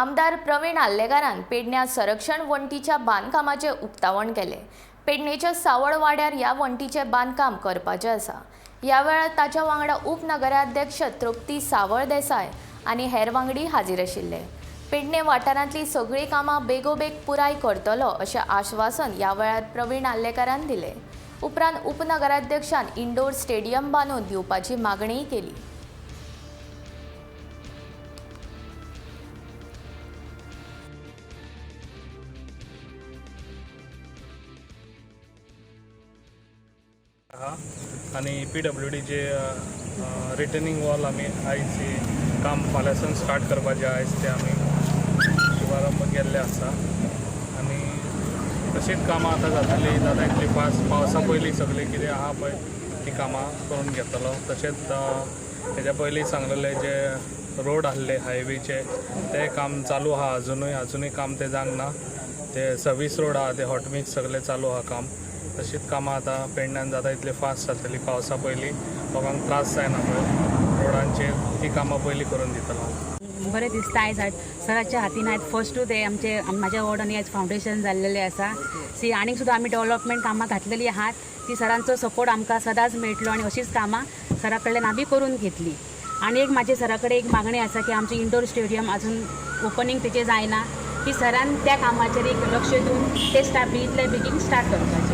आमदार प्रवीण आर्लेकारान पेडण्यां संरक्षण वण्टीच्या बांदकामाचें उक्तावण केलें. पेडणेच्या सावळवाड्यार ह्या वण्टीचें बांदकाम करपाचें आसा. ह्या वेळार ताच्या वांगडा उपनगराध्यक्ष तृप्ती सावळ देसाय आनी हेर वांगडी हाजीर आशिल्ले. पेडणे वाठारांतली सगळीं कामां बेगोबेग पुराय करतलो अशें आश्वासन ह्या वेळार प्रवीण आर्लेकारान दिलें. उपरांत उपनगराध्यक्षान इंडोर स्टेडियम बांदून दिवपाची मागणीय केली. आहा आनी पीडब्ल्यूडीचे रिटर्निंग वॉल आमी आयज हे काम फाल्यांसून स्टार्ट करपाचें. आयज तें आमी शुभारंभ केल्लें आसा आनी तशीच कामां आतां जातलीं. जाता इतली फास्ट पावसा पयलीं सगळीं कितें आहा पळय ती कामां करून घेतलो. तशेंच हेज्या पयलीं सांगलेलें, जे रोड आहले हायवेचे ते काम चालू आहा. अजुनूय काम तें जावंक ना. ते सर्वीस रोड आहा, ते हॉटमिक्स सगळें चालू आहा काम. तशीच कामां आतां पेडण्यान जाता इतले फास्ट जातली. पावसा पयलीं लोकांक त्रास जायना पळय रोडांचेर, ती कामां पयलीं करून दितलो. बरें दिसता. आयज सराच्या हातीन आयज फर्स्टूच हे आमचे म्हाज्या वॉर्डान आयज फावंडेशन जाल्लेलें आसा. सी, आनीक सुद्दां आमी डेवलपमेंट कामां घातलेली आहात. ती सरांचो सपोर्ट आमकां सदांच मेळटलो आनी अशीच कामां सरा कडल्यान आमी करून घेतली. आनी एक म्हाजी सरा कडेन एक मागणी आसा की आमचें इंडोर स्टेडियम अजून ओपनींग तेजें जायना, की सरान त्या कामाचेर एक लक्ष दिवन ते स्टार्ट इतले बेगीन स्टार्ट करपाचें.